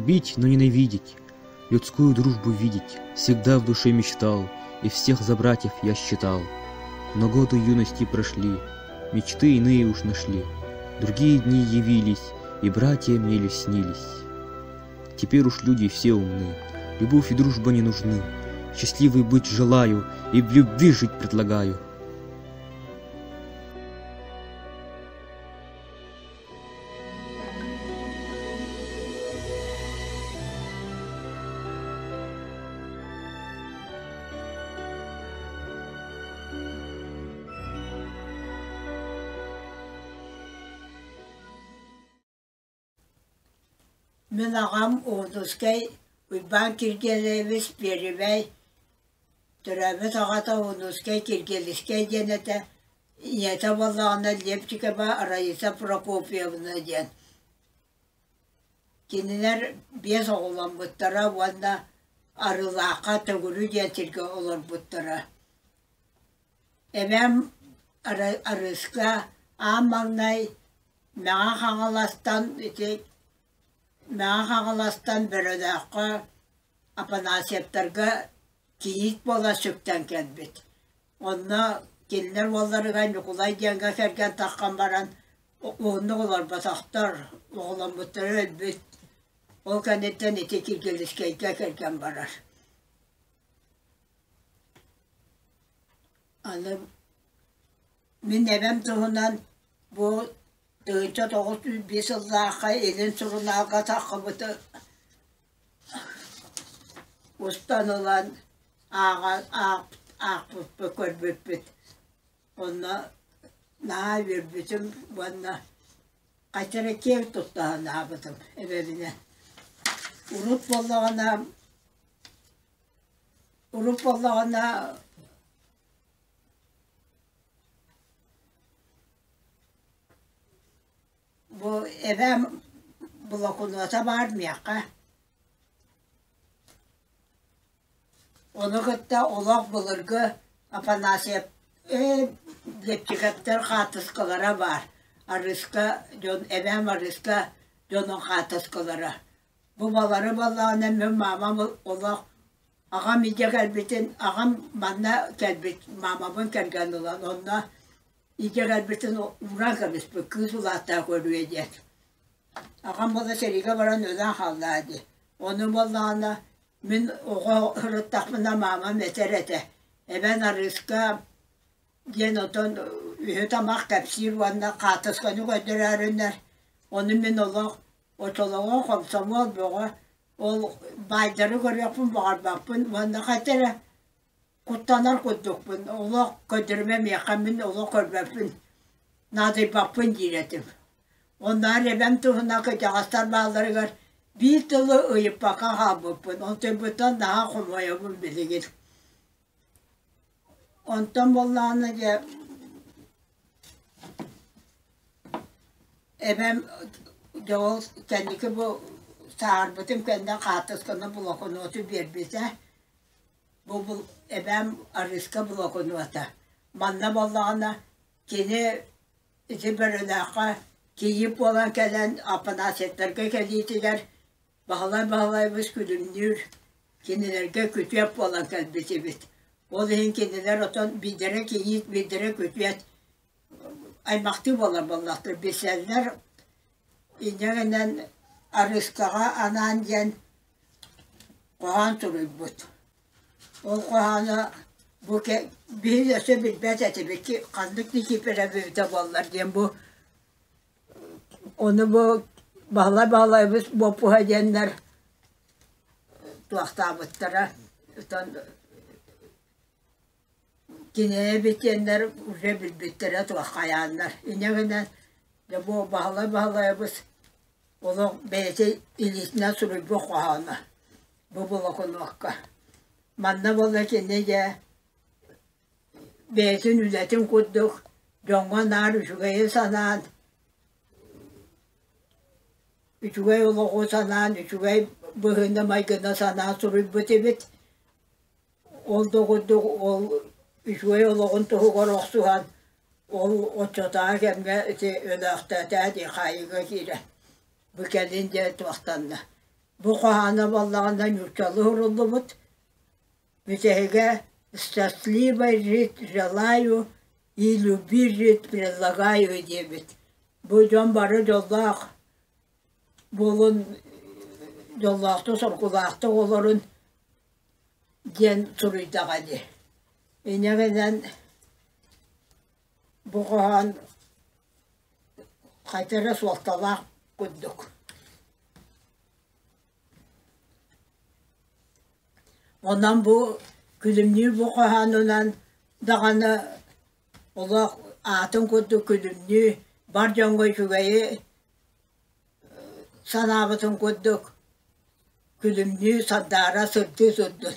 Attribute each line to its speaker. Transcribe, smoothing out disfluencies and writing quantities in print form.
Speaker 1: Любить, но ненавидеть, людскую дружбу видеть всегда в душе мечтал, и всех за братьев я считал. Но годы юности прошли, мечты иные уж нашли, другие дни явились, и братья мне лишь снились. Теперь уж люди все умны, любовь и дружба не нужны. Счастливый быть желаю и в любви жить предлагаю.
Speaker 2: Мин аҕам Уһунускай Уйбаан Киргиэлэйэбис Пиэрибэй төрөөбүт аҕата Уһунускай Киргиэлискэй диэн этэ, ийэтэ буоллаҕына Лепчикова Раиса Прокопьевна диэн. Кинилэр биэс оҕоломмуттара уонна Арыылаахха Төгүрү диэн сиргэ олорбуттара. Эбээм Арыыска аан маҥнай Мэҥэ Хаҥаластан ити Мэҥэ Хаҥаластан Бөрөлөөххө Афанасьевтарга кийиит буола сүктэн кэлбит. Онно кинилэр уолларыгар Ньукулай диэҥҥэ кэргэн таххан баран уһуннук олорботохтор, оҕоломмуттара өлбүт. Ол кэнниттэн ити Киргилискэйгэ кэргэн барар. Аны мин эбэм туһунан бу 1905 сыллаахха Илин сурунаалга таххыбыты устан ылан ааҕан аахпыппыт, көрбүппүт. Онно наһаа үөрбүтүм уонна хайта эрэ киэҥ тутта санаабытым эбэбинэн. Урут буоллаҕына урут буоллаҕына Бу эбээм блокунуота баар миэхэ. Ону кытта олох былыргы Афанасьев ээ Лепчиковтар хаартыскалара баар. Арыыска дьон эбээм Арыыска дьонун хаартыскалара. Бу балары баллаҕына мин маамам олох аҕам илдьэ кэлбитин аҕам манна кэлбит маамабын кэргэн ылан онно илдьэ кэлбитин ууран кэбиспит кыыс улааттаах көрүө диэн. Аҕам буола сэриигэ баран өлөн хааллаа дии. Ону буоллаҕына мин оҕо сырыттахпына маамам этэр этэ эбэн Арыыска диэн отон үһү-тамах кэпсиир уонна хаартысканы көрдөрөөрүннэр ону мин олох Оччолорго хомсомуол бөҕө, ол баайдары көрүөхпүн баҕарбаппын уонна хайта эрэ куттанар курдукпун, олох көрдөрүмэ миэхэ мин олох көрбөппүн, наадыйбаппын диир этим. Оннооҕор эбэм туһунан кырдьаҕастар баалларыгар биир тылы ыйыппакка хаалбыппын, онтуйбуттан наһаа хомойобун билигин. Онтон буоллаҕына дьэ Эбэм дьэ ол кэнники бу сааһырбытым кэннэ хаартысканы блокноту биэрбитэ. Бу эбээм Арыыска блокнота. Манна буоллаҕына кини ити Бөрөлөөххө кийиит буолан кэлэн Афанасьевтарга кэлиитигэр Баһылай Баһылайбыс күлүмнүүр кинилэргэ күтүөт буолан кэлбит эбит. Ол иһин кинилэр отон биирдэрэ кийиит, биирдэрэ күтүөт аймахтыы буолар буоллахтар билсэллэр. Инньэ гынан Арыыскаҕа анаан диэн хоһоон суруйбут. Ол хоһооно бу биһиги өссө билбэт этибит ханнык Никифоровита буоллар диэн бу Ону бу Баһылай Баһылайбыс буоппуһа диэннэр туохтаабыттара оттон кинини бүтүөннэр уже билбиттэрэ туоххайааннар. Инньэ гынан дьэ бу Баһылай Баһылайабыс олох бэйэтэ илиитинэн суруйбут хоһооно бу блокунуокка. Манна буолла кини дьэ бэйэтин үлэтин курдук дьоҥҥо наар үчүгэйи санаан, үчүгэй олоҕу санаан, үчүгэй быһыыны-майгыны санаан суруйбут эбит. Ол да курдук ол үчүгэй олоҕун туһугар охсуһан, ол оччотооҕу кэмҥэ ити өлөөхтөөтөө дии хаайыыга киирэн. Бу кэлин дьэ туохтанна. Бу хоһооно буоллаҕына нууччалыы уһуруллубут. Бүтэһигэ «Счастливой жить желаю и люби жить предлагаю» диэбит. Бу дьон бары дьоллоох буолун, дьоллоохтук, соргулаахтык олорун диэн суруйдаҕа дии. Инньэ гынан бу хоһоон хайта эрэ суолталаах курдук. Онон бу Күлүмнүүр бу хоһоонунан даҕаны олох аатын курдук күлүмнүү бар дьоҥҥо үчүгэйи санаабытын курдук күлүмнүү сардаара сырдыы турдун.